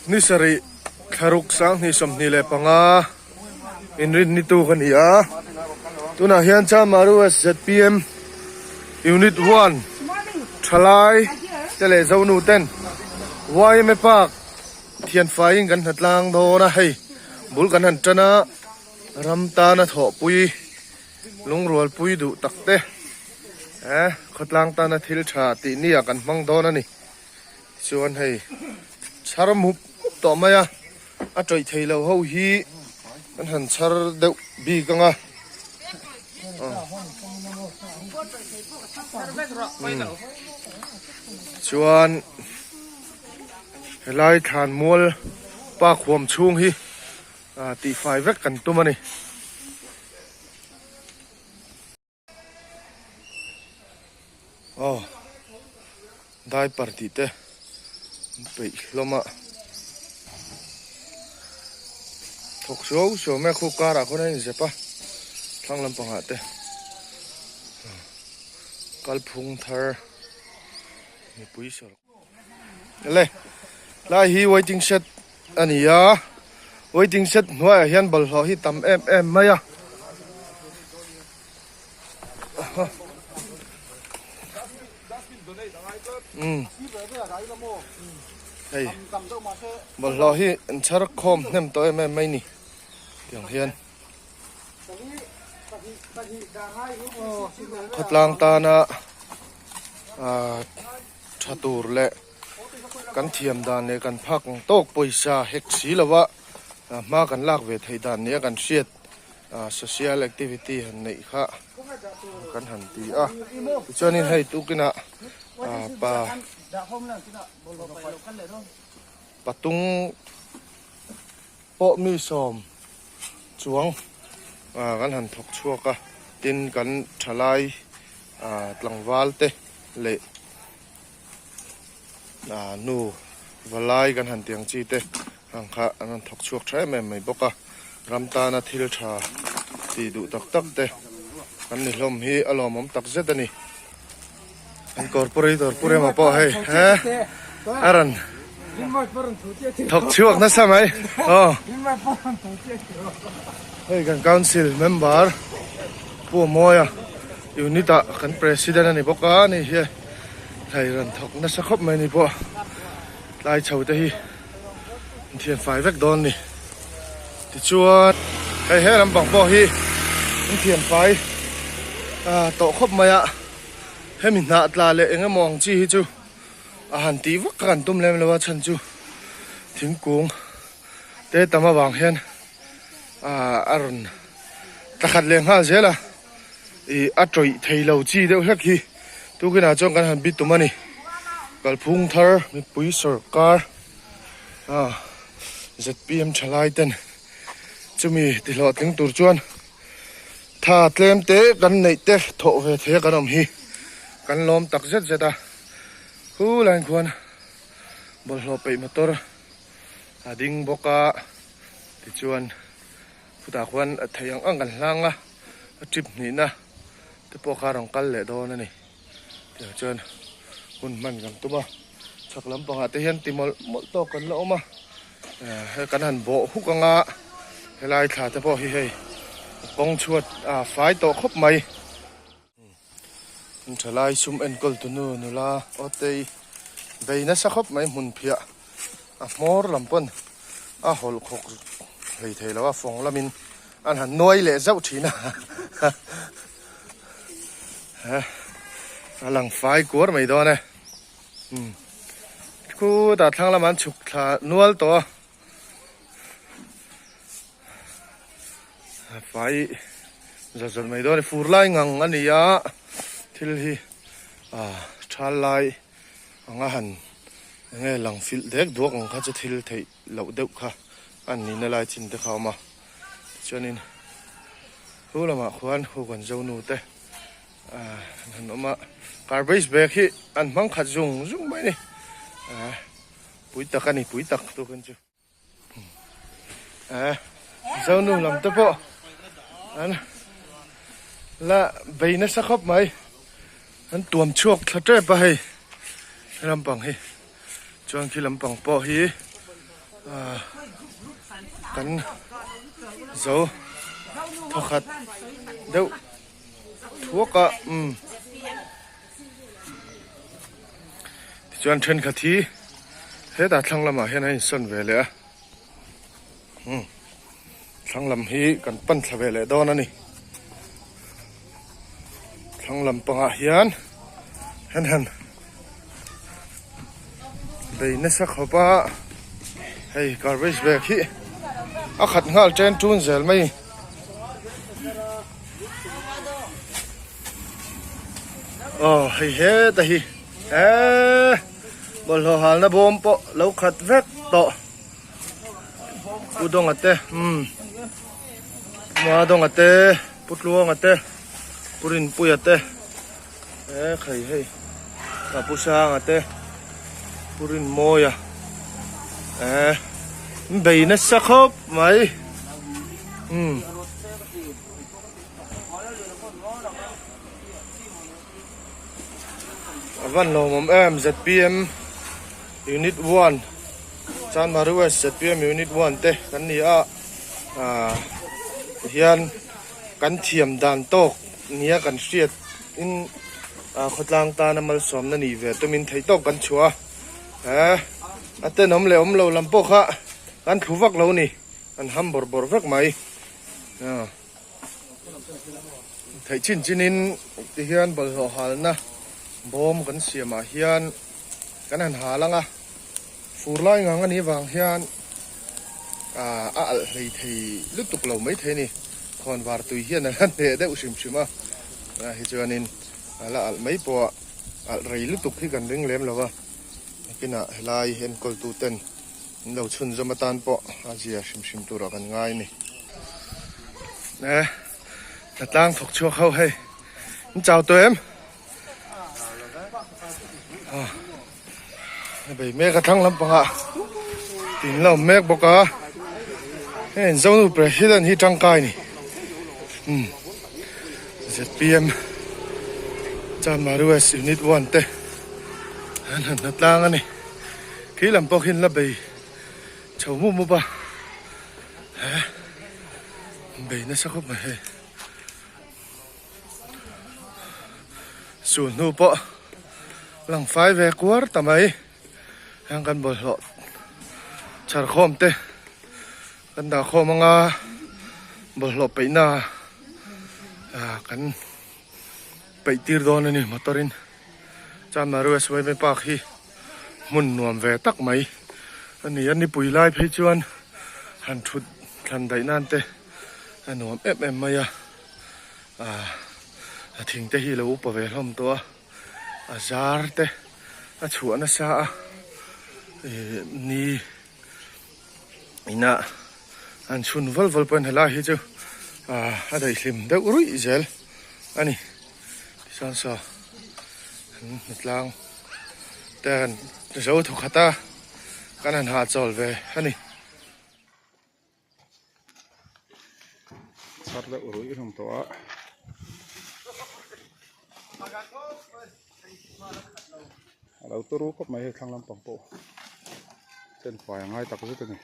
Ni sarih thlaruk 2025 inrinni tuk a ni a, tunah hian Chamaru SZPM Unit One thalai te leh Zonu ten yma Park thianfaiin kan hnatlang dawn a, hei bul kan han tan a, ram tana thawhpui lungrualpui duh tak te eh khawtlang tana thil tha tih nia kan hmang dawn a ni. Chuan hei chhar mup mup tawh mai a, a tawih thei lo ho hi an han chhar deuh bik ang a. Chuan helai thlan mual park huam chhung hi tihfai vek kan tum a ni. Aw diaper tih te an peih hlawm a thawk suau suau mai a khu karah khawn a inzep a thlang lampang ah te kalphung thar mipui sawrh le lai hi waiting shed a ni a waiting shed hnuaiah hian bawlhhlawh hi tam em em mai a umm hei bawlhhlawh hi an chhar khawm hnem tawh em em mai ni tiang hian. Khawtlang tana ah tha tur leh kan thiam dan leh kan phak ang tawk pawisa hek si lova hma kan lak ve theih dan nia kan hriat ah social activity han neih kha kan han ti a tichuanin hei tukinah ah pa patung pawh mi sawm chuang ah kan han thawk chhuak a tin kan thalai ah tlangval te leh ah nu valai kan han tih ang chi te ang kha an rawn thawk chhuak tha em em mai bawk a ram tana thil tha tih duh tak tak te kan ni hlawm hi a lawmawm tak zet a ni. An corporator pu Rema pawh hei he a rawn thawk chhuak nasa mai aw hei kan council member pu Mawia unit ah kan president a ni bawk a ni hi hei rawn thawk nasa khawp mai ni pawh tlai chho te hi an thian fai vek dawn ni tichuan hei he lampang pawh hi an thian fai tawh khawp mai a. Hemi hnah tla leh eng emaw ang chi hi chu a han tih vak kha kan tum lem lo a chhan chu thingkung te tam avang hian ah a rawn tla khat leh nghal zel a ih a tawih thei lo chi deuh hlek hi tukinah chuan kan han bitum a ni kalphung thar mipui sawrkar ah zpm thalai ten chumi tihlawhtling tur chuan. Tha tlem te kan neih te thawh ve thei a kan awm hi kan lawm tak zet zet a khu laiin khuan bawlhhlawh peih motor a ding bawk a tichuan khutah khuan a theih ang ang kan hlang a a trip hnihna te pawh kha a rawn kal leh dawn a ni tiang chuan hun hman kan tum a chhak lampangah te hian ti mawlh mawlh tawk kan la awm a. Hei kan han bawh huk anga helai thla te pawh hi hei kawng chhuat a fai tawh khawp mai. An thalai sum enkawl tu nu nula awtei vei nasa khawp mai hmun phiah a hmawr lam pawn a hawlh khawk hlei thei lo a fawng lamin an han nuai leh zauh thin a a lang fai kuar mai dawn e. Umm khutah thlang lamah an chhuk thla nual tawh a a fai zawt zawt mai dawn a ni fur lai ngang a ni a thil hi ah thal lai anga han eng nge lang filh dek duak ang kha chu thil theih loh deuh kha a nihna lai chin te kha a awm a tichuanin khu lamah khuan hu kan zo nu te. An han awm a garbage bag hi an hmang khat zung zung mai a ni ah pui tak a ni pui tak tukin chu ah zonu lam te pawh an la bei nasa khawp mai an tuam chhuak thla tep a hei he lampang hi chuan khi lampang pawh hi. Ah kan zo thawkhat deuh thuak a umm tichuan thenkhat hi hetah thlang lamah hian a insawn ve leh a umm thlang lam hi kan pan thla ve leh dawn a ni thlang lam pangah hian han han bei nasa khawp a hei garbage bag hi a khat nghal chen tun zel mai aw hei heta hi eee bawlhhlawh halna bawm pawh lo khat vek tawh Pu Dawnga te umm Pu Ma Dawnga te Pu Tluanga te Pu Rinpuia te e khai hei a Pu Sanga te Pu Rinmawia e bei nasa khawp mai umm. A van lawmawm em zpm unit one Chanmari West zpm unit one te kan ni a ah tihian kan thiam dan tawk nia kan hriat in ah khawtlang tana malsawmna nih ve tumin theih tawk kan chhuah a eh a tenawm leh awm lo lam pawh kha kan thlu vak lo ni an ham bawrh bawrh vek mai ah. Theih chin chinin tihian bawlhhlawh halna bawm kan siamah hian kan han hal ang a, fur lai ngang a nih vang hian ah a alh hlei thei lutuk lo maithei a ni. Khawnvar tui hian a la hneh deuh hrim hrim a, tunah hi chuanin a la alh mai pawh a alh rei lutuk hi kan ring lem lo va, nakinah helai enkawltu ten Min lo chhunzawm atan pawh a zia hrim hrim turah kan ngai a ni. E, hna tlang thawk chhuak ho hei, in chau tawh em? A bei mek a thlang lampangah tin la awm mek bawk a, hei Zonu President hi tangkai ni. Umm zpm Chanmari West Unit 1 te an han hna tlang a ni. Khi lam pawh khian la bei chho mup mup a he bei nasa khawp mai hei sul hnu pawh lang fai ve kuar ta mai heng kan bawlhhlawh chhar khawm te kan dah khawm anga bawlhhlawh peihna ah kan peih tir dawn a ni motor in. Chanmari SYMA Park hi hmun nuam ve tak mai a ni a, nipui lai phei chuan han thut thlan daih nan te a nuam em em mai a, ah a thing te hi lo upa ve hlawm tawh a, a zar te a chhuah nasa a, ih ni inah an chhun vawl vawl pawhin helai hi chu ah a daihlim deuh ruih zel a ni. Tichuan saw an hmu tlang te han zo thawk khat a kan han hahchawl ve a ni. Chhar deuh ruih hlawm tawh a. A lo turu khawp mai hei thlang lampang pawh chen fai a ngai tak zet a ni.